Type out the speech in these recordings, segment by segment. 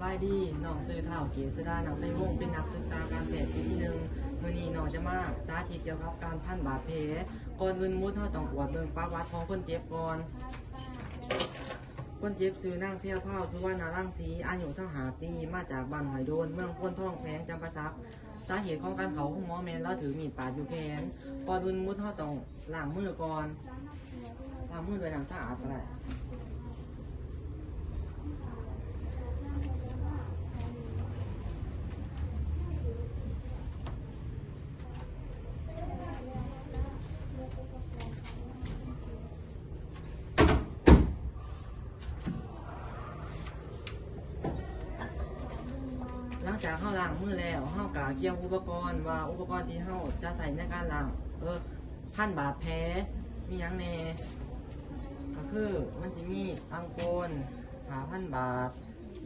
ສະບາຍດີ, ນ້ອງຊື່ທ້າວ ເກດສະດາ ນຳໄພວົງ, ເປັນນັກສຶກສາການແພດປີທີໜຶ່ງ. ມື້ນີ້ນ້ອງຈະມາສາທິດກ່ຽວກັບການພັນບາດແຜ. ກ່ອນອື່ນໝົດ ເຮົາຕ້ອງກວດເບິ່ງປະຫວັດຂອງຄົນເຈັບກ່ອນ. ຄົນເຈັບຊື່ນາງ ແພວພາວ ສຸວັນນະລັງສີ ອາຍຸຊາວຫ້າປີ ມາຈາກບ້ານຫ້ວຍໂດນ ເມືອງໂພນທອງ ແຂວງຈຳປາສັກ. ສາເຫດຂອງການເຂົ້າໂຮງໝໍແມ່ນລາວຖືກມີດປາດຢູ່ແຂນ. ກ່ອນອື່ນໝົດ ເຮົາຕ້ອງລ້າງມືກ່ອນ, ລ້າງມືດ້ວຍນ້ຳສະອາດກໍໄດ້. ຫຼັງຈາກເຮົາລ້າງມືແລ້ວ ເຮົາກໍກຽມອຸປະກອນ ວ່າອຸປະກອນທີ່ເຮົາຈະໃຊ້ໃນການລ້າງ ເອີ ພັນບາດແຜມີຫຍັງແດ່? ກໍຄືມັນຊິມີອັງໂກນ, ຜ້າພັນບາດ,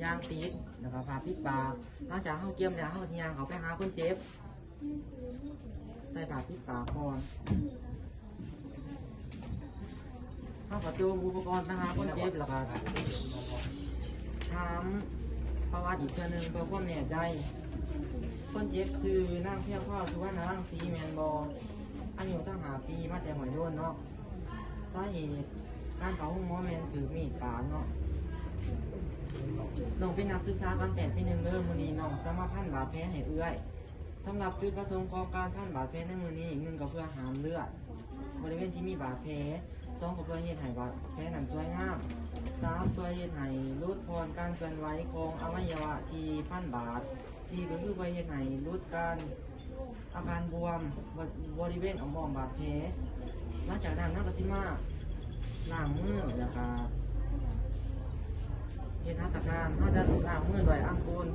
ຢາງຕິດ ແລ້ວກໍຜ້າປິດປາກ. ຫຼັງຈາກເຮົາກຽມແລ້ວ ເຮົາກໍຊິຍ່າງເຂົ້າໄປຫາຄົນເຈັບ ໃສ່ຜ້າປິດປາກກ່ອນ. ເຮົາກໍໂຈມອຸປະກອນໄປຫາຄົນເຈັບ ແລ້ວກໍຖາມປະຫວັດອີກເທື່ອໜຶ່ງເພື່ອຄວາມແນ່ໃຈ. ຄົນເຈັບຊື່ນາງ ພຽງພອນ ສຸວັນນະລັງສີ ແມ່ນບໍ່? ອາຍຸຊາວຫ້າປີ ມາແຕ່ຫ້ວຍໂດນເນາະ. ສາເຫດການເຂົ້າໂຮງໝໍແມ່ນຖືກມີດປາດເນາະ. ນ້ອງເປັນນັກສຶກສາການແພດປີໜຶ່ງເດີ, ມື້ນີ້ນ້ອງຈະມາພັນບາດແຜໃຫ້ເອື້ອຍ. ສຳລັບຈຸດປະສົງຂອງການພັນບາດແຜໃນມື້ນີ້ ໜຶ່ງກໍເພື່ອຫ້າມເລືອດບໍລິເວນທີ່ມີບາດແຜ, ສອງກໍເພື່ອເຮັດໃຫ້ບາດແຜນັ້ນສວຍງາມ, ສາມເພື່ອເຮັດໃຫ້ຫຼຸດຜ່ອນການເຄື່ອນໄຫວຂອງອະໄວຍະວະທີ່ພັນບາດ, ສີ່ກໍຄືເພື່ອເຮັດໃຫ້ຫຼຸດການ ອາການບວມບໍ ບໍລິເວນອ້ອມໆບາດແຜ. ຫຼັງຈາກນັ້ນເຮົາກໍຊິມາລ້າງມື ແລ້ວກໍເຮັດຫັດຖະການ. ເຮົາຈະລ້າງມືດ້ວຍອ່າງໂກນ.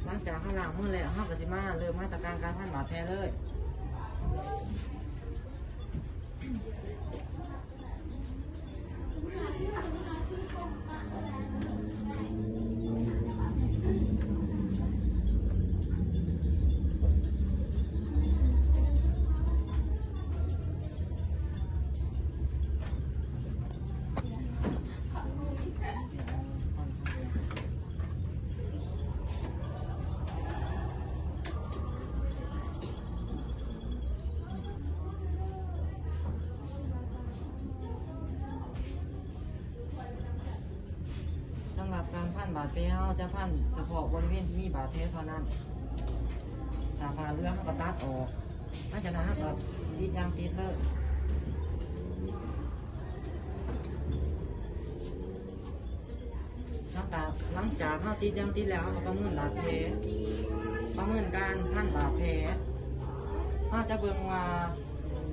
ຫຼັງຈາກເຮົາລ້າງມືແລ້ວ ເຮົາກໍຊິມາເລີ່ມມາດຕະການການພັນບາດແຜເລີຍ. ສຳລັບການພັນບາດແຜ ເຮົາຈະພັນສະເພາະບໍລິເວນທີ່ມີບາດແຜເທົ່ານັ້ນ. ຖ້າຜ້າເຫຼືອ ເຮົາກໍຕັດອອກ. ຫຼັງຈາກນັ້ນ ເຮົາກໍຕິດຢາງຕິດເລີຍ. ຫຼັງຈາກ ຫຼັງຈາກເຮົາຕິດຢາງຕິດແລ້ວ ເຮົາກໍປະເມີນບາດແຜ, ປະເມີນການພັນບາດແຜ. ເຮົາຈະເບິ່ງວ່າ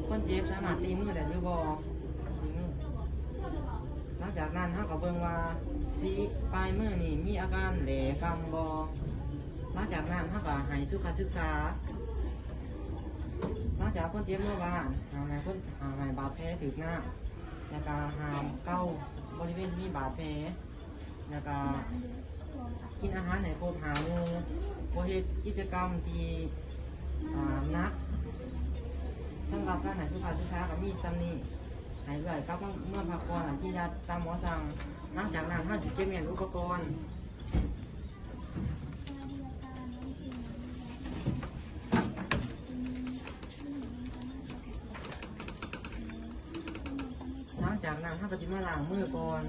ຄົນເຈັບສາມາດຕີມືໄດ້ຫຼືບໍ່. ຕີມື. ຫຼັງຈາກນັ້ນ ເຮົາກໍເບິ່ງວ່າສີປາຍມືນີ້ມີອາການແຫຼກຳບໍ່. ຫຼັງຈາກນັ້ນ ເຮົາກໍໃຫ້ສຸຂະສຶກສາ. ຫຼັງຈາກຄົນເຈັບເມືອບ້ານ, ຫ້າມໃຫ້ຄົນ ຫ້າມໃຫ້ບາດແຜຖືກນ້ຳ, ແລ້ວກໍຫ້າມເກົາບໍລິເວນທີ່ມີບາດແຜ, ແລ້ວກໍກິນອາຫານໃຫ້ຄົບຫ້າໝູ່, ບໍ່ເຮັດກິດຈະກຳທີ່ ອ່າ ໜັກ. ສຳລັບການໃຫ້ສຸຂະສຶກສາກໍມີສ່ຳນີ້. ໃຫ້ເອື້ອຍກັບມາ ເມືອພັກຜ່ອນ ແລ້ວກິນຢາຕາມໝໍສັ່ງ. ຫຼັງຈາກນັ້ນ ເຮົາຊິເກັບມ້ຽນອຸປະກອນ. ຫຼັງຈາກນັ້ນ ເຮົາກໍຊິມາລ້າງມືກ່ອນ.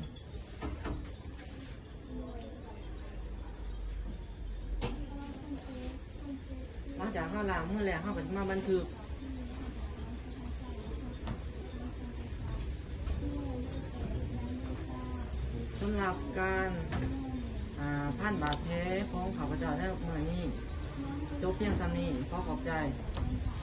ຫຼັງຈາກເຮົາລ້າງມືແລ້ວ ເຮົາກໍຊິມາບັນທຶກ. ສຳລັບການ ອ່າ ພັນບາດແຜຂອງຂ້າພະເຈົ້າໃນມື້ນີ້ ຈົບພຽງສ່ຳນີ້. ຂໍຂອບໃຈ.